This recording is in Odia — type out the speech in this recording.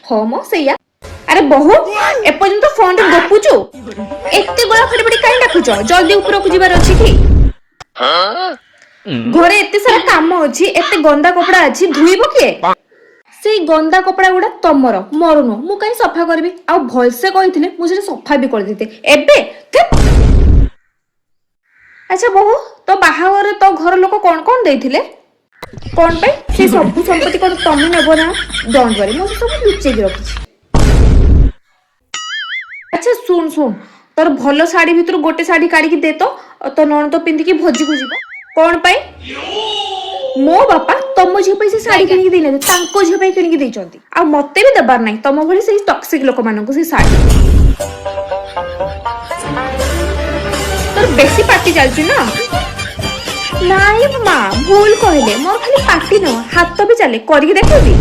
ହଁ ମ ସେଇଆ। ଆରେ ବୋହୁ, ଏପର୍ଯ୍ୟନ୍ତ ଫୋନରେ ଗପୁଛୁ? ଏତେ ଗଳା ଫାଟି ଫାଟି କାହିଁ ଡାକୁଛ? ଜଲ୍ଦି ଉପରକୁ ଯିବାର ଅଛି କି? ଘରେ ଏତେ ସାରା କାମ ଅଛି, ଏତେ ଗନ୍ଦା କପଡା ଅଛି, ଧୋଇବ କିଏ? ସେଇ ଗନ୍ଦା କପଡା ଗୁଡା ତମର, ମୋର ନୁହଁ। ମୁଁ କାହିଁ ସଫା କରିବି? ଆଉ ଭଲସେ କହିଥିଲେ ମୁଁ ସେଟା ସଫା ବି କରିଦେଇତେ ଏବେ। ଧେତ୍। ଆଚ୍ଛା ବୋହୁ, ତୋ ବାହାଘରରେ ତୋ ଘର ଲୋକ କଣ କଣ ଦେଇଥିଲେ? କଣ ପାଇଁ? ସେ ସବୁ ସମ୍ପତ୍ତି କଣ ତମେ ନେବ ନା? Don't worry, ମୁଁ ସେ ସବୁ ଲୁଚେଇକି ରଖିଛି। ଆଚ୍ଛା ଶୁଣ ଶୁଣ, ତୋର ଭଲ ଶାଢୀ ଭିତରୁ ଗୋଟେ ଶାଢୀ କାଢିକି ଦେ ତ, ତୋ ନଣନ୍ଦ ପିନ୍ଧିକି ଭୋଜିକୁ ଯିବ। କଣ ପାଇଁ? ମୋ ବାପା ତମ ଝିଅ ପାଇଁ ସେ ଶାଢୀ କିଣିକି ଦେଇନାହାନ୍ତି, ତାଙ୍କ ଝିଅ ପାଇଁ କିଣିକି ଦେଇଛନ୍ତି। ଆଉ ମତେ ବି ଦେବାର ନାହିଁ ତମ ଭଳି ସେଇ ଟକ୍ସିକ ଲୋକମାନଙ୍କୁ ସେ ଶାଢୀ। ତୋର ବେଶୀ ପାଟି ଚାଲୁଛି ନା? ନାଇଁ ମା, ଭୁଲ କହିଲେ, ମୋର ଖାଲି ପାଟି ନୁହଁ, ହାତ ବି ଚାଲେ। କରିକି ଦେଖେଇବି?